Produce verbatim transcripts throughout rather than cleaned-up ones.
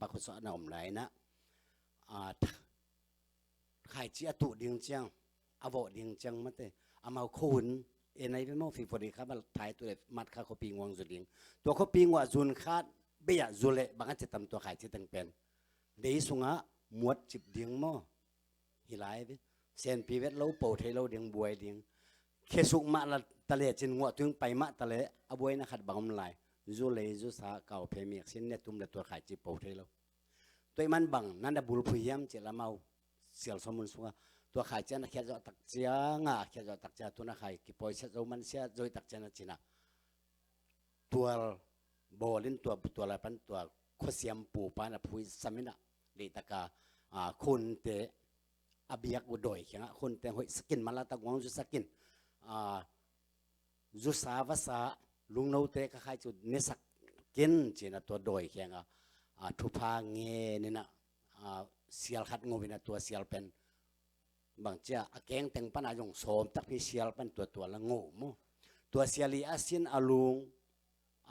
Pakhusuah na om lai inah, a, khaici a tuh ding ciang, a vawh ding ciang mate, amau khuahun e nai ve maw, fifori kha bal thai tu le mat kha khuapi nguang zu ding. Tua khuapi nguah zun khat bei-ah zu leh bang a citam tua khaici teng pen, dei sungah muat cip ding maw. Hi lai ve. Senpi vet lo, po thei lo ding, buai ding. Khesuk mah la ta le cin nguah tuing pai mah ta le a buaina khat bang om lai. Zu lei zu sa kau phe miak sin ne tum le tua khaici po thei lo. Tua i man bang nan a bulphui hiam ci lamau sial sawm mun sunga tua khaici an a khiat zawh tak cianga a khiat zawh tak cia tuna khai kipawi siat zo man siat zo i tak cian a cina tual bawlin tua tual a pan tua khuasiam pu pan a phui samin a leitak a, a, khunte a biak uh dawi khiangah khunte hoih sakin mala tak guang zu sakin, a, zu sa va sa lungnote ka khai cu ne sakin cina tua dawi khiangah, a, thupha nge nina, a, sial khat ngo ina tua sial pen bang cia a keng teng pana zong sawm takpi sial pan tua tua la ngo mu. Tua sial i a sin a lung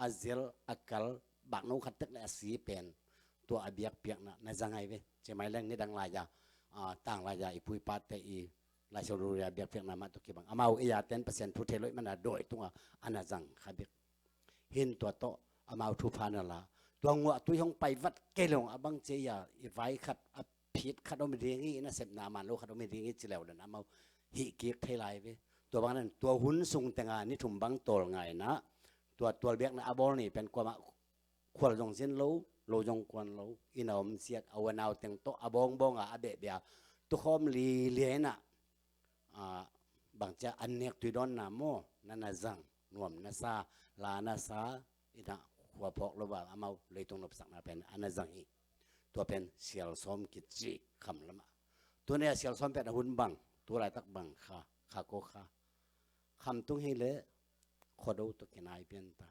a zel a kal bakno khat tek le a si pen tua a biakpiakna na za ngai ve. Ci mai leng ni dang lai ja, a, tang lai ja i puipate i Lai Siangtho a biakpiakna mah tua kibang. Amau i a ten Pasian thu thei loih mana dawi tunga a na zang kha bik. Hin tua tawh amau thupha na la. Tua nguah tui hong pai vat kei leng a bang cia i vai khat a phit khat om ding hi, i nasepna man lo khat om ding hi ci leu dan amau hih kik thei lai ve. Tua bang nan tua hun sung tenga ni thum bang tawl ngaina tua tual biakna a bawl ni pen kuamah khual zong zin lo, lo zong kuan lo, i na om siat a uanau teng tawh a bawngbawng a a behbia tukhawm lilia ina, a, bang cia an nek tui dawnna maw, na na zang nuam na sa, la na sa, ina khua phawk lo va amau leitung nopsakna pen a na zang hi. Tua pen sial sawm kici kham lamah. Tuna a sial sawm pen a hun bang, tu laitak bang kha, kha ko kha. Khamtung hi le khuado tawh kinai pian ta.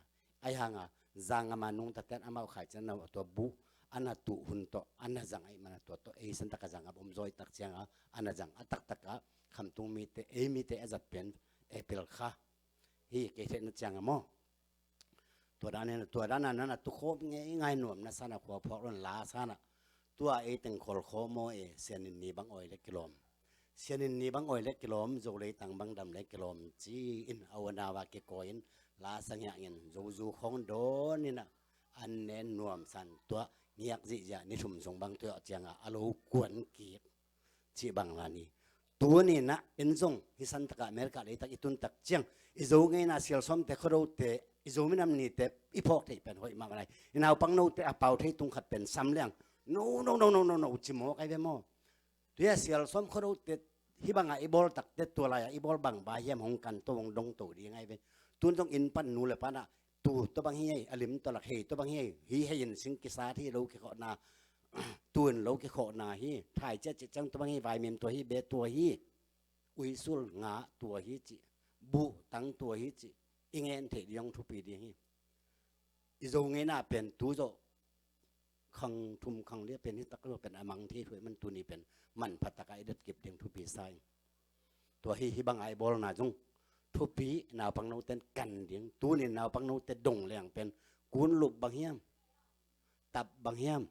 Ai hanga zangama nungtaten amau khaici na tua buh a na tuh hun tawh a na zang aih mana tua tawh ei santaka zangam om zawi tak cianga a na zang a taktaka khamtung mite ei mite a zat pen e pil kha hi kei theihna cianga maw. Tua dan in tua dan a nana tukhawm ngei ngai nuam na sana khua phawk lon la sana tua ei teng khol kho maw e sianin ni bang oi le kilawm. Sianin ni bang oi le kilawm, zo leitang bang dam le kilawm ci in a uanau a kikawi in la sa ngiak in zo zu khawng dawn ina an nen nuam san tua ngiak zihziah ni thum zong bang tuiawh cianga a lo kuan kik ci bang la ni. Tuni na in zong hi santaka America leitak i tuntak ciang i zo ngeina sial sawmte khuadote i zo minam nite i phawk theih pen hoih mah lai. I naupang note a pau thei tung khat pen sam liang no no no no no no ci maw kai ve maw. Tuia sial sawm khuadote hi banga i bawl takte tua laia i bawl bang ba hiam hong kan to hong dong to ding ai ve. Tun zong in pan nu le pana tu tua bang hi ei a lim tua lak hei tua bang hi ei hi hei in sing kisat hi lo kikhawhna tun lo kikhawhna hi thai cia cih ciang tua bang hi vaimim tua hi be tua hi uisul nga tua hi cih buh tang tua hi cih i ngen theih ding thupi ding hi. I zo ngeina pen tu zawh khang thum khang lia pen hi tak lo pen a mang thei thuai man tuni pen manpha taka i dat kip ding thupi sa in. Tua hi hi banga i bawlna zong thupi naupang noten kan ding tunin naupang note dong leng pen kun lup bang hiam tap bang hiam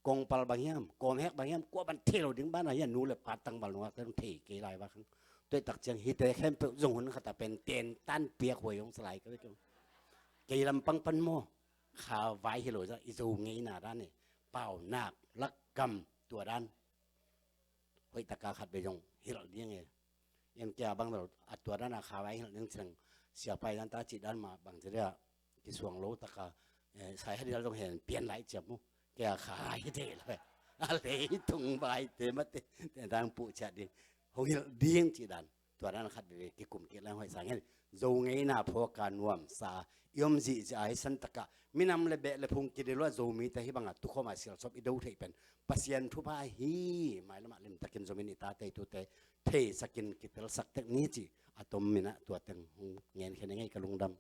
kongpal bang hiam kawmhek bang hiam kua ban thei lo ding bana hian nu le pa tangval nungak te dong thei kei lai va khang. Tuai tak ciang hite khempeuh zong hun khata pen ten tan piak huai hong salai ka ve kei. Kei lampang pan maw kha vai hi lo za i zo ngeina dan e pau nak lak kam tua dan hoih taka khat be zong hilh ding e. Em kia bang bel a tua dan a kha vai hilh ding ciang siapai dan ta cih dan ma bang ci dia kisuang lo taka, eh, sai hadial zong hen pian lai ciam mu kia kha vai hi te lo a leitung vai te mate te dan puh ciat ding hong hilh ding cih dan. Tua dan khat veve kikum kik lang hoih sang hen zo ngeina phawka nuamsa i om zihzih a hi santaka minam le beh le phung kidilua Zomite hi banga tukhawma sialsawp i do theih pen Pasian thupha hi. Mailamah limtakin zomin i tate i tute theisakin kitelsak tek ni ci a tom mina tua teng hong ngen khen ngei ka lungdam.